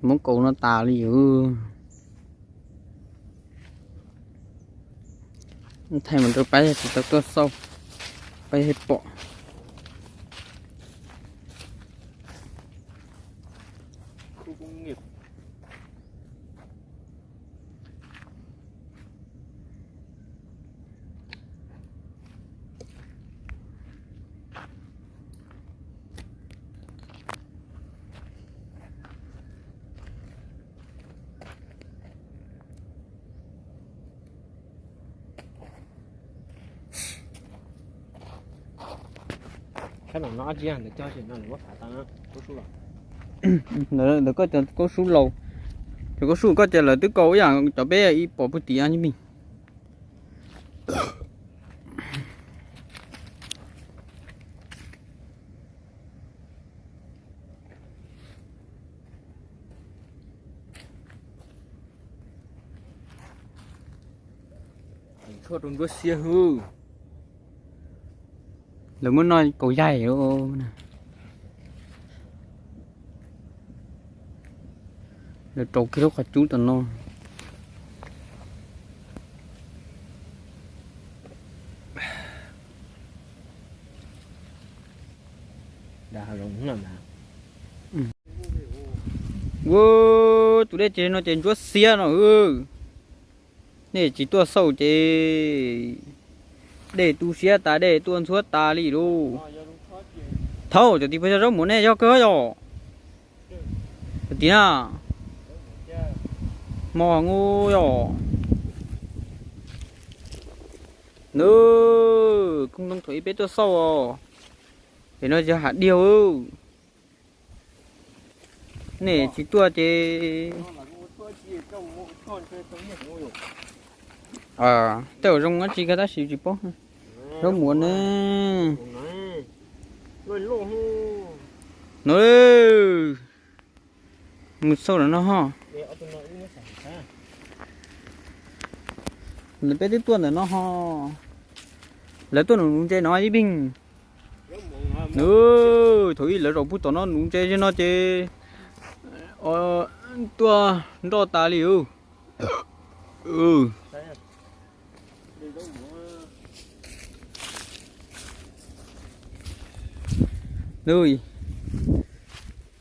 Muab kaus no tas li yus. Thaij mus rau pab tsis tau tuaj xauj, pab pom. Ntawd koj cov kaub sub laus, cov kaub sub koj cov lawv twb kaus ib yam cov peb ib pom puag tim me. Tshuaj rau ntsuab xiab hwb. Lawv muab noj kaus yaig. Lawv rau kiag lub qhov cub tom no. Ua tus dej ces no ces ntsuab xiab no. Nej tsis tuaj xauj ces dej tu siab tas dej tuaj ntxhuab tas li lauj. Thaum cov tim pab yog zaub muav nej yog kawg yom? Cov tim na, mos ngu yom. Nws koob ntoo thaum ib peb tuaj xauj os. Ces no yog hav diaug. Nej tsis tuaj ces tej zaum zoo dab tsi kawg tab sis tsis paub. Zaub muav ne. No, mus xauj ntawm no ho. Lawv peb twb tuaj ntawm no ho. Lawv tuaj nuv nuv ntses no ib pig. Nws, thaum ub lawv zaum puag tom no nuv ntses no ces tuaj nroj tas li.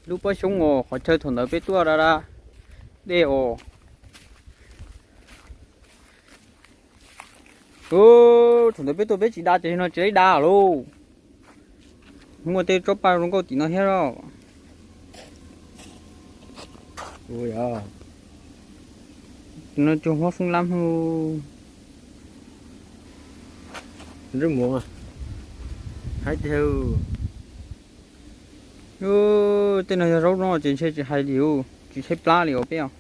Lub pob xyoob os, qhov chaw thaum ntawd peb tuaj da da dej os. Thaum ntawd peb tuaj peb tsis da ces no tsis da lauj. Muaj tej tsob paj zoo nkauj tim no thiab os. No cua huab foob lab hwb. Ntsej muag, haib tiag. Tej no yog zaub no ces ntshe tsis hais li os, tsis tshaib plab li os peb os.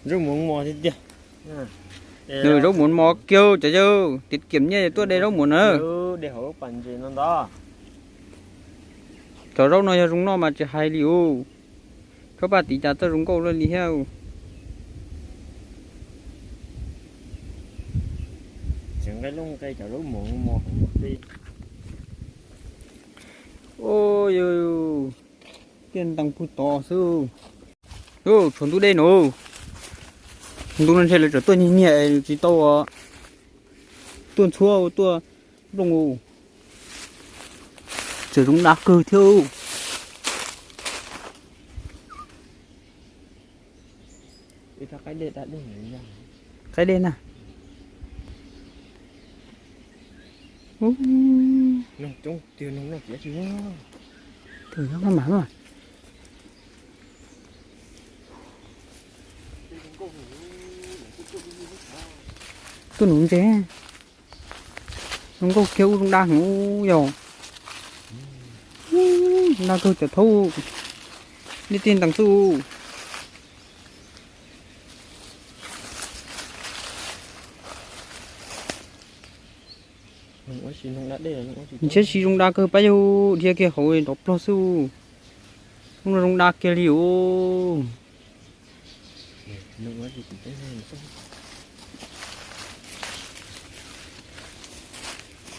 Ntsej muag mos tiag tiag. Nws zaub muav mos kiag cov yawg, tiam kiam nyiaj tuaj de zaub muav na. Cov zaub no yog zoo noj mas tsis hais li os. Tsob paj tim cas txawj zoo nkauj luaj li thiab. Tiaj ntees pug tod xwb. Tshuav ntug dej no. Ntu no ntshe lawv tseem tuaj nyiag nyiag tsis tau tuaj ntxhuab tuaj nplooj. Tseem zoo dab kawg thiab. Qaib dej na. Tuaj nuv ntses. Zoo nkauj kiag ub, zoo dab heev yog. Zoo dab kawg cov thaub. Dej tiaj ntees xwb. Ntshe tsis zoo dab kawg pab yug dhia kiag hauv nrov plog xwb. Zoo dab kiag li os.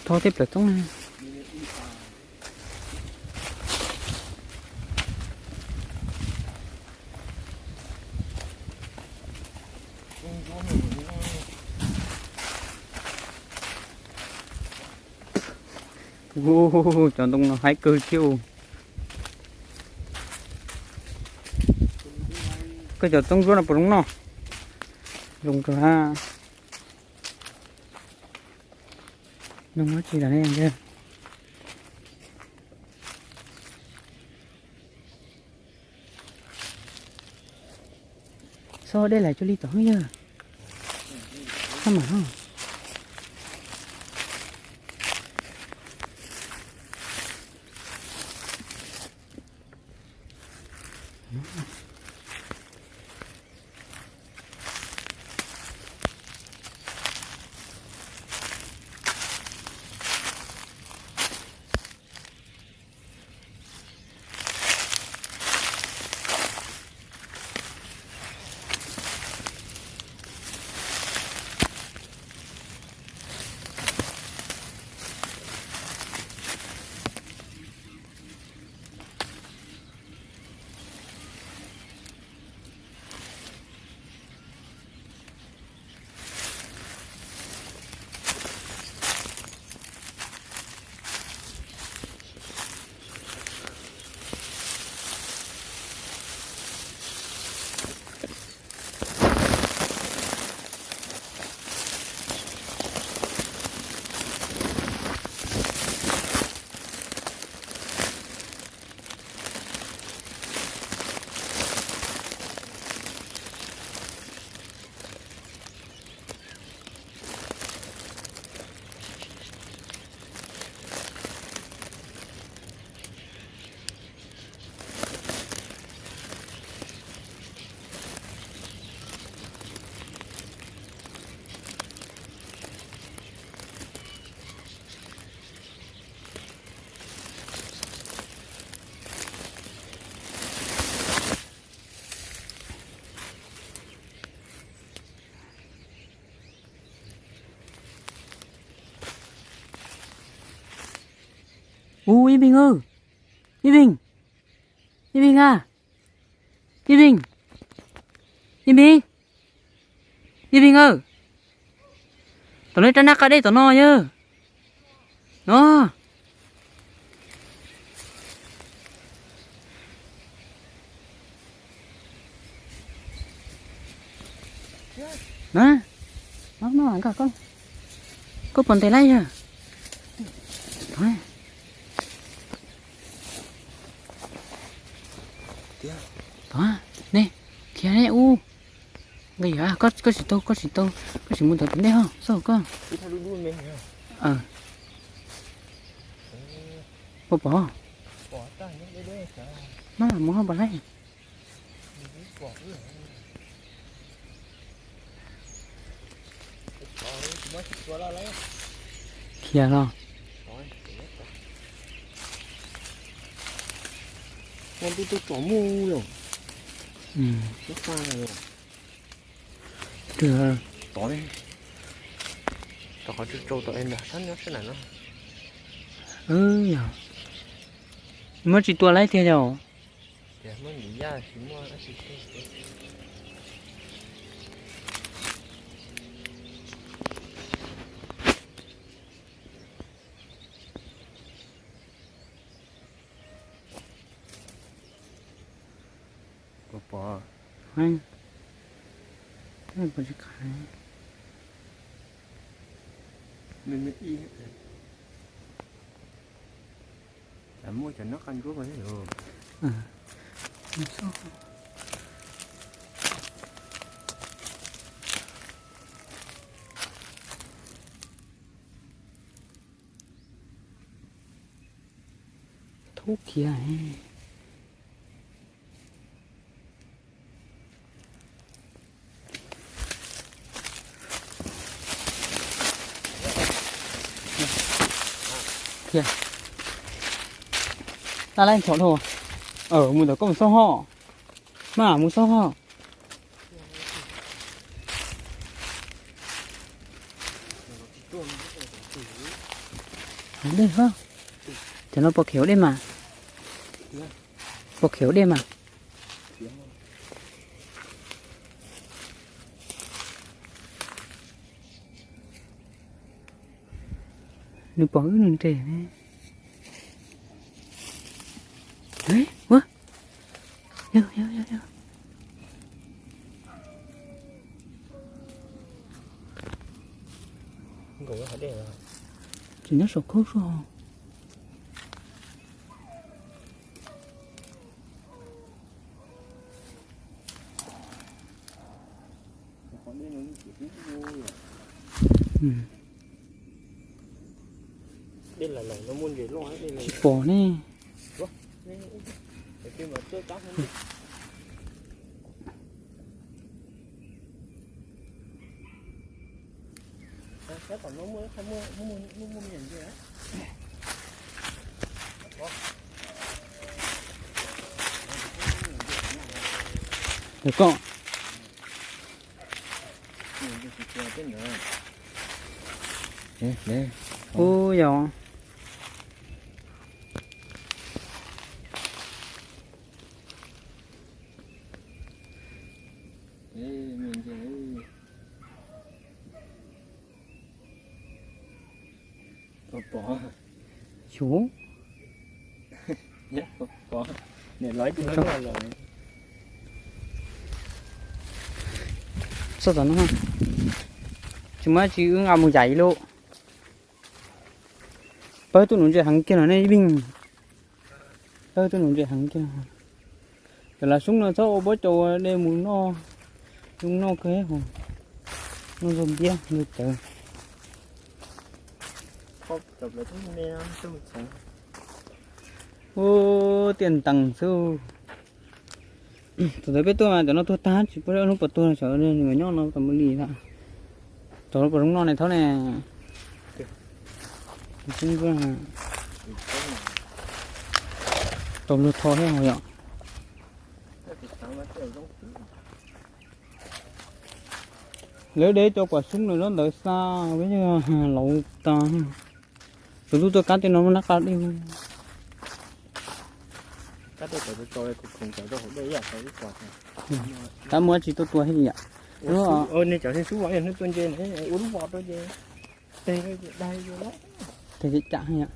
Thov tej plaws txoob na. Ua, cov ntoo no haib kawg thiab. Koj cov txoob ntsuab no puas zoo noj? Zoo kawg. Zoo dab tsi los ne yawg? Xob dej lais cuag li tom yawg. Xob mam no. Ub, Ib Peeng, Ib Peeng, Ib Peeng a, Ib Peeng, Ib Peeng, Ib Peeng a, tom no rab nab qa dej tom no yawg. No. Na, no, no, koj, koj pom ntes lawm yawg. Tod, tod, ne, khiav ne ub. Nqis yog, koj tsis tau, koj tsis tau, koj tsis mus ntawm tus ntej ho, xauj koj. Puas pom? Mas mus ho pom lawm. Khiav los. Tod, tod qhov tsaus tsaus tom es nram sab nyob sab nram no. Yog, muab tsis tua lawm tiag yog. Puas pom? Puas tsis qhais? Muaj cov nab qa ntsuab mas. Thub khiav. Khiav. Tag lawm, ntxhov dhau. Mus ntawm koj mus xauj ho. Mas mus xauj ho. Dej hov. Cov no pom khiav dej mas. Pom khiav dej mas. Nws pom wb nws nres ne. Ua, yog yog yog yog. Tsis nyob saum khaub soj. Tsis pom ne. Ntawm koj. Ub yog. Xyov. Txog tom no tsis muaj dab tsi, wb nqa mus yais lauj. Pawg tuaj nuv ntses heev kiag no ne ib leeg. Pawg tuaj nuv ntses heev kiag. Cov lav xyoob no txhob ua pob caus de mus noj, zoo noj kawg, noj ntxuag ntiab ntxuag cawv. Ub, tiaj ntees xwb. Thaum ntawd peb tuaj mas cov no tuag tag, tsis paub hnub puas tuag, xyov nws nyob no tas mus li lawm. Tau puas zoo noj ne thaub ne? Tau luag tho thiab yom. Lawv de cov kuam xyoob lawm los ntawd xa, peb yog laus tas. Tus tub tuaj kab tej no muaj nab qa dej. Tab muaj dab tsi tuaj tua thiab li yom. Tes cam yom.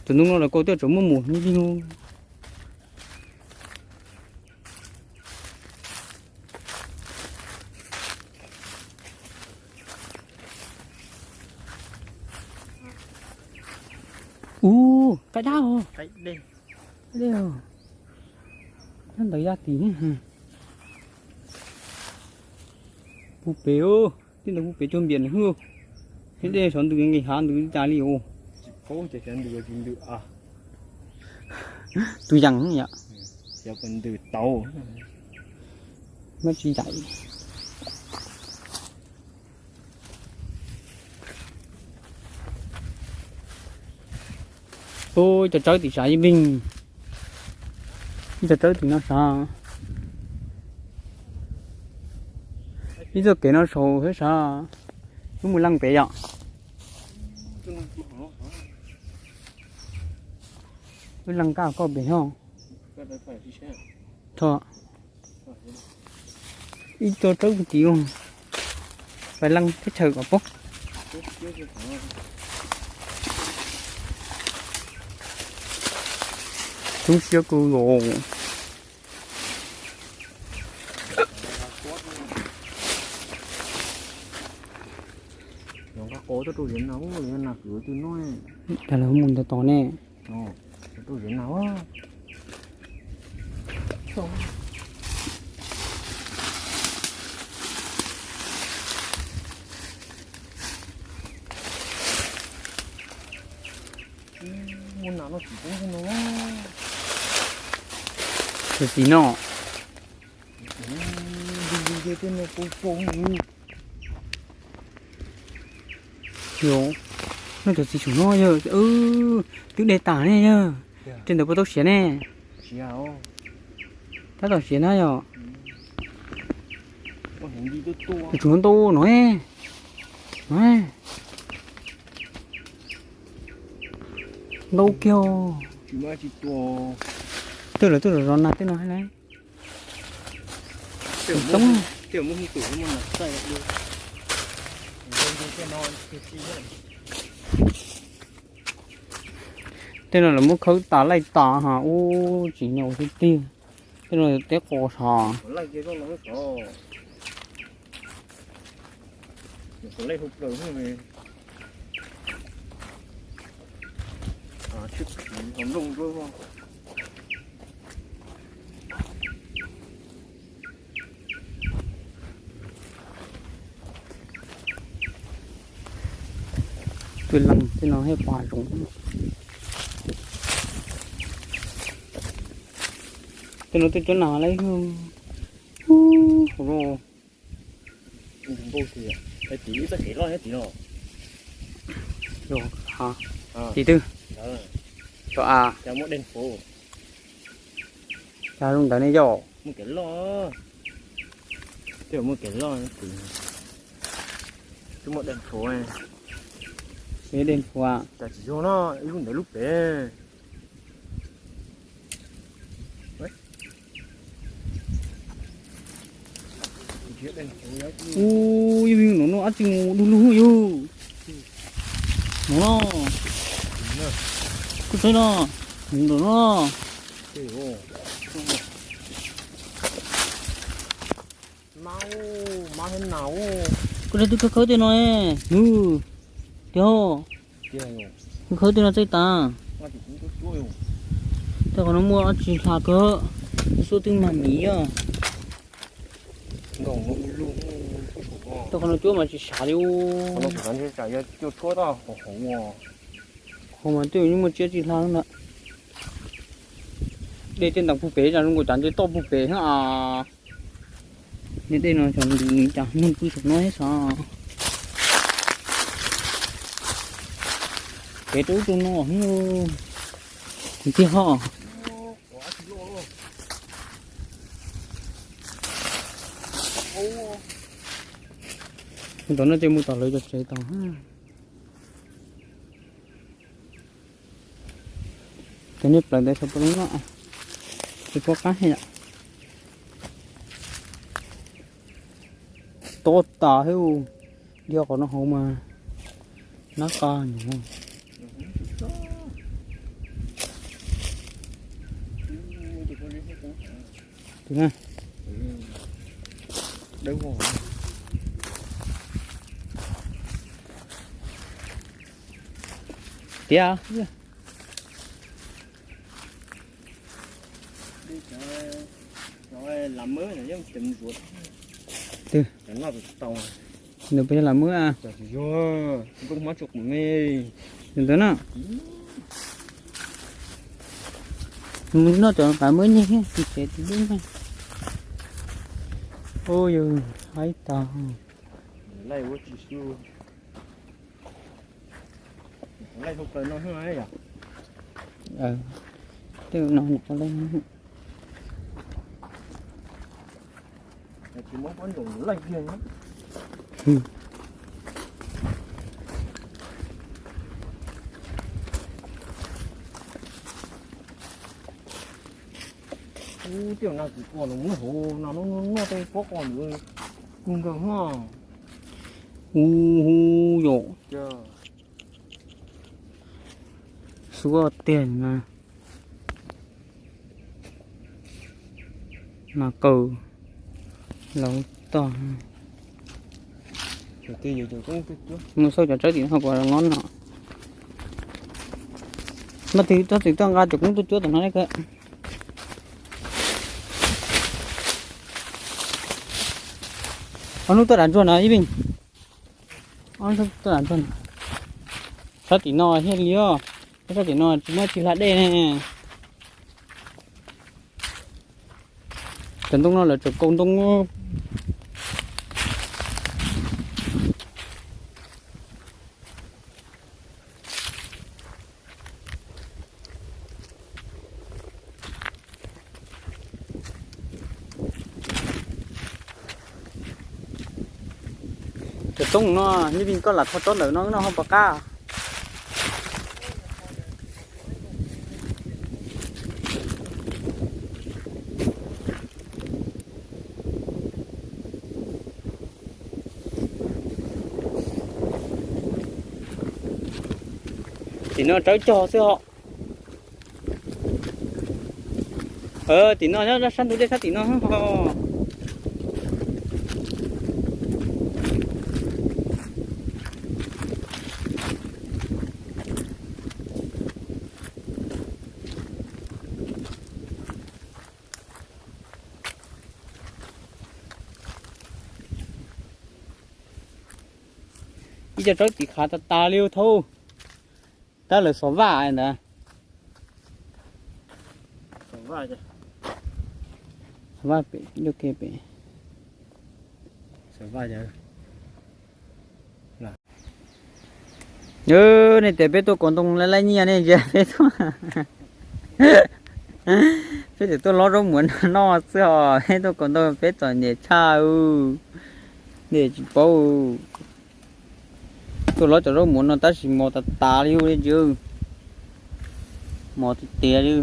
Tus hnub no los koj twb tseem muaj mus li. Ub, qaib dab os. Nyob ntawd yaj tim. Puag pem, tij ntawd puag pem cuag npias nws hwj. Thiab dej sov ntws nqis hav ntws li cas li os. Tus yees yom. Muab tsis yam. Ub, cov tsawb tim sav ib leeg. Ib cov tsawb tim no sav. Ib txoj kev no saum thiab sav. Wb mus leej pem yom. Wb leej kab koj pem hov. Tho. Ib co tsawb puag tim, pais leej teb chaws kom poob. Coob siab kawg nkaus. Cas lawv mus ntawd tos ne. Tus txiv no. Yog, nej cov txiv tsum no yog twb de tas ne yog, tej ntawd puas tau siav ne? Tab tom siav na yog. Tus tsum ntau no, no, ntau kiag. Twb lawv twb zov zov nag tej no hab na. Tsob, tej no lawv muab khawb tas laij tas ho ub tsis nyom tiag tiag. Tej no teb qos sav. Twb leej tej no haj pom zoo. Tej no twb cov nas lawm. Tim twg? Cov a, cas zoo ntawd ne yom? Muaj kev loj, twb muaj kev loj, twb muaj dees phuav, dees phuav, cas tsis yog no, ib lub ntawd lub pem. Ub, yog vim no no ab tsi mus du lug yug. No no, kuj saib no, mus nram no. Kuj saib twb khawb khawb tej no, nws, tiag, khawb khawb tej no txaij tas. Tej qhov no muaj dab tsi hla kawg, xuab twb mag miv os. Tej qhov no cuab mas tsis sav li. Qhov mas twb yeej muaj tsiab tsis hla na. Dej tej ntawd puag pem, zoo nkaus cov nce toj puag pem xwb as. Niag dej no xyov nws cas neeg pw saum no thiab xav. Kev rau ub rau no tiag ho. Mus tom no ces mus tom lawv cov tsev tod. Cov niag plaws ntawd xyov puas zoo noj, tsis pom qab heev yom. Tob tas thiab, dhia qhov no hauv mas nab qa nyuv. Tiag. Twb, nws puas yog lam muab a? Tus ntawd na. Nws noj cov qav muab nyiag thiab, tus tsev tus dub na. Ub, yus haib tag. Tej no Ub, tej no kuv ua los muab hauv no, noj tej pob qos ntawd kub nkawg no. Ub, hu yom. Suab tiag na. Nas kaw laus tog. Mus xauj cov tsawb tim no puas zoo nyob no. Mas twb txhob txwm tuaj nqa cov koob tuaj cuab tom no ne. Ob hnub tuaj dam ntsuag no ib vij. Ob hnub tuaj dam ntsuag no. Sab tim no thiaj li os. Sab tim no tsis muaj tsis hla dej ne. Cov ntoo no lawv tseem kaus ntoo. Toob no, nej vi koj lam tho tsob ntawm no no ho puas qab? Tim no tsawb cog xwb ho. Tim no nyob sab ntug dej sab tim no ho. Ib co tsawb tim qhav tas tas li thauj. Tab lawv xov vaj ntawd. Xov vaj pem, nej tias peb tuaj kaus ntoo laij laij nyiaj ne, peb tuaj, peb tseem tuaj lob zaub muav noj xwb os, peb tuaj kaus ntoo peb txom nyem tshaj, nej tsis paub. Tuaj lob cov zaub muav no tab sis mos tas tas li ub, mos tiag tiag li.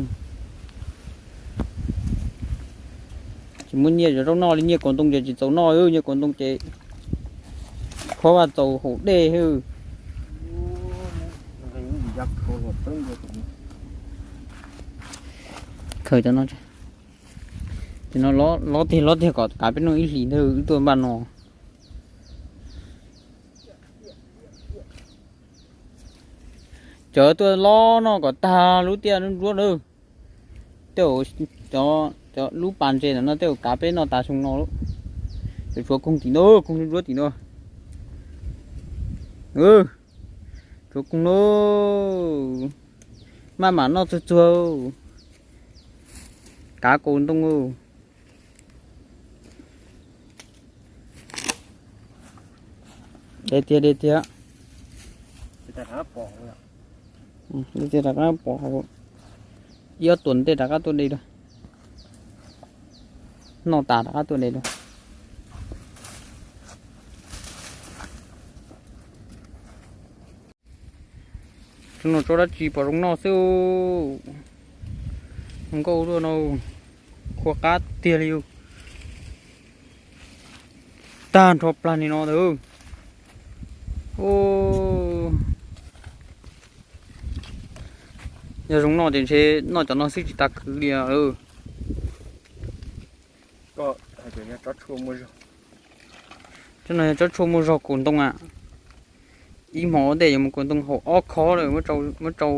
Tsis muaj nyiaj cov zaub noj li, nyiaj kaus ntoo ces tsis txaus noj, nyiaj kaus ntoo ces qhuav vaj txaus haus dej. Khaws cov no, ces no lob tiag lob tiag kom kav peb noj ib hlis ntawd wb tuaj npaj no. Cov tuaj lob noj kom tag lub tiaj lub nruab lawm. Tej, cov lub pas ntses ntawm no tej zaum kav peb noj tas xyoo no lawm. Tshuav koog tim no, koog ntsuab tim no. Tshuav koog no, maj mam noj txuag txuag, kav kaus ntoo. Deb tiag, deb tiag. Deb tiag, rov qab pom, ib ob tuas ntej rov qab tuaj de dua. Noj tas rov qab tuaj de dua. Tsob no tsob dab tsi pom zoo noj xwb. Zoo nkauj dua no, qhuav qab tiag li. Tag nrho plag li no ntag. Yog zoo noj ces ntshe noj cov no xwb tsis tas khwv li. Tsob no yog tsob tshuaj muaj zog kaus ntoo a. Ib hmo ua ntej yuav mus kaus ntoo haus ob khob lawm, muab rau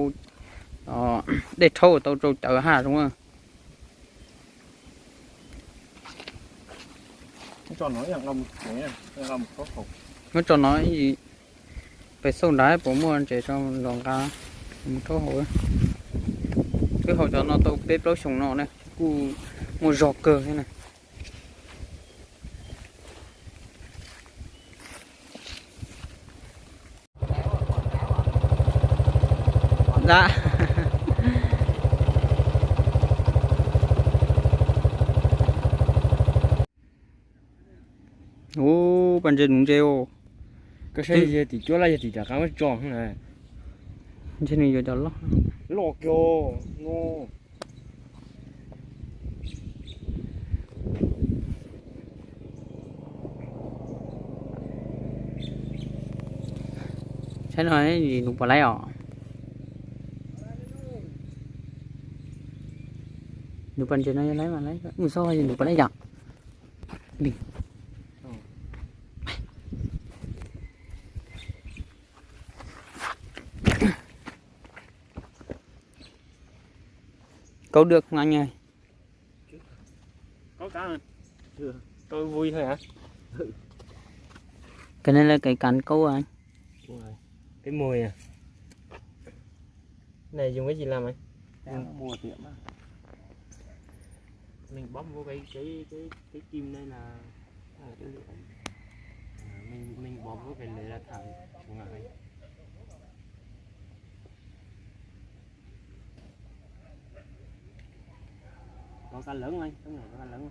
dej rhaub tau rau cawv haj zoo. Muab tso no, pem xauj nrad puas muaj ntses tso los nqa mus rhaub haus. Twb haus cov no tau peb plaub xyoos no ne, kuj muaj zog kawg thiab na. Ub, pas ntses nuv ntses os. Koj saib yog tim cuab laj yog tim rov qab muab tso. Ntshe nws yuav cov loj. Loj kiag no. Saib no, nuv puas laib os. Nuv pas ntses no yog laib mas laib, mus xauj nuv puas laib yom. Kaub dwj na. Kawg ne lawv kev kav kaub. Peb muag. Này dùng cái gì làm ấy? Mình bấm vô cái cái cái, cái kim đây là, à, cái lưỡi. À, mình mình bấm vô cái lưỡi là thẳng xuống lại. Có cá lớn này, trong này có cá lớn.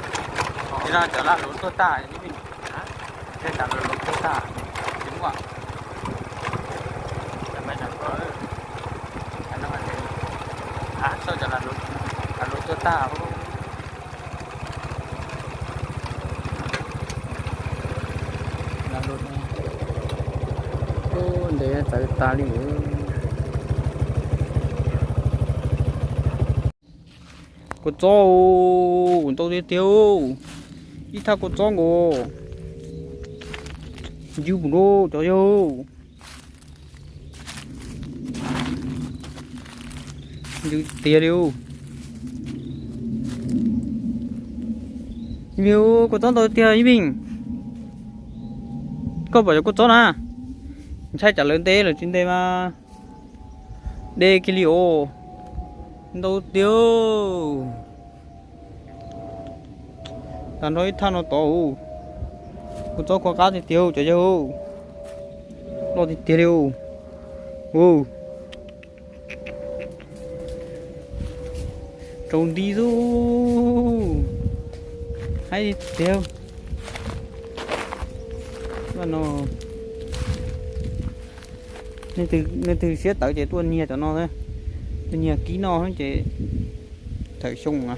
Ces no cov lag luv tuag tag, cov lag luv tuag tag, tsis muaj. Txoj cov lag luv tuag tag. Ntev txawv tas li. Kua txob ntau tiag tiag, ib thaj kua txob nkaus. Ncw mus rau cov yawg. Ncw tiag li. Ib Meej, kua txob ntau tiag Ib Meej. Koj pom cov kua txob na, ntshai tsam lawv nte lawm tsis nte mas de kiag li os. Ntau tiag. Tag nrho ib thaj no tod. Kua txob kua qab tiag tiag cov yawg. Loj tiag tiag li. Tsaus nti xwb. Haib tiag. Nej twg siab tawv ces tuaj nyiag cov no, tuaj nyiag kib noj ces thawm xyoo na.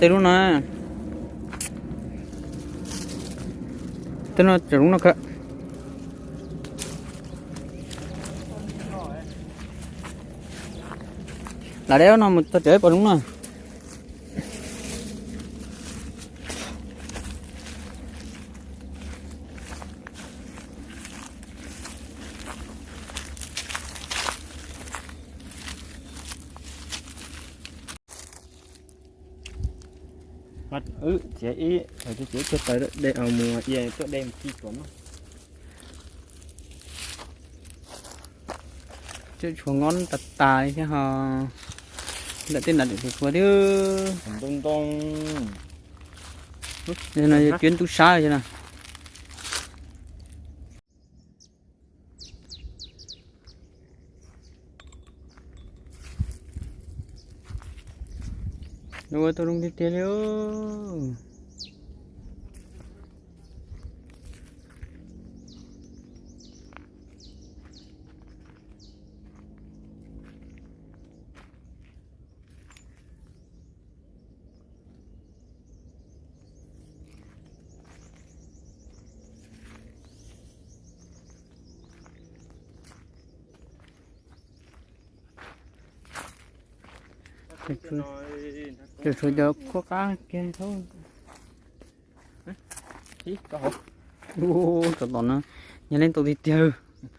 Tej lub no, tej no tseem zoo no kawg. Lam deb no mus txog tsev pom zoo no. Txiav ib, txiav ib cag taws de mus, tuaj de mus ci tuam no. Tshuav ngob tas tas li thiab ho. Ntawm tej nrad tseem tshuav tshuav thiab. Ntoo ntoo. No yog cuab ntub sab li no. Nws ua tau zoo tiag tiag li. Tshuav cov khuab qab kiag. Ub, tsov tom na, nyas leej tau tiag tiag.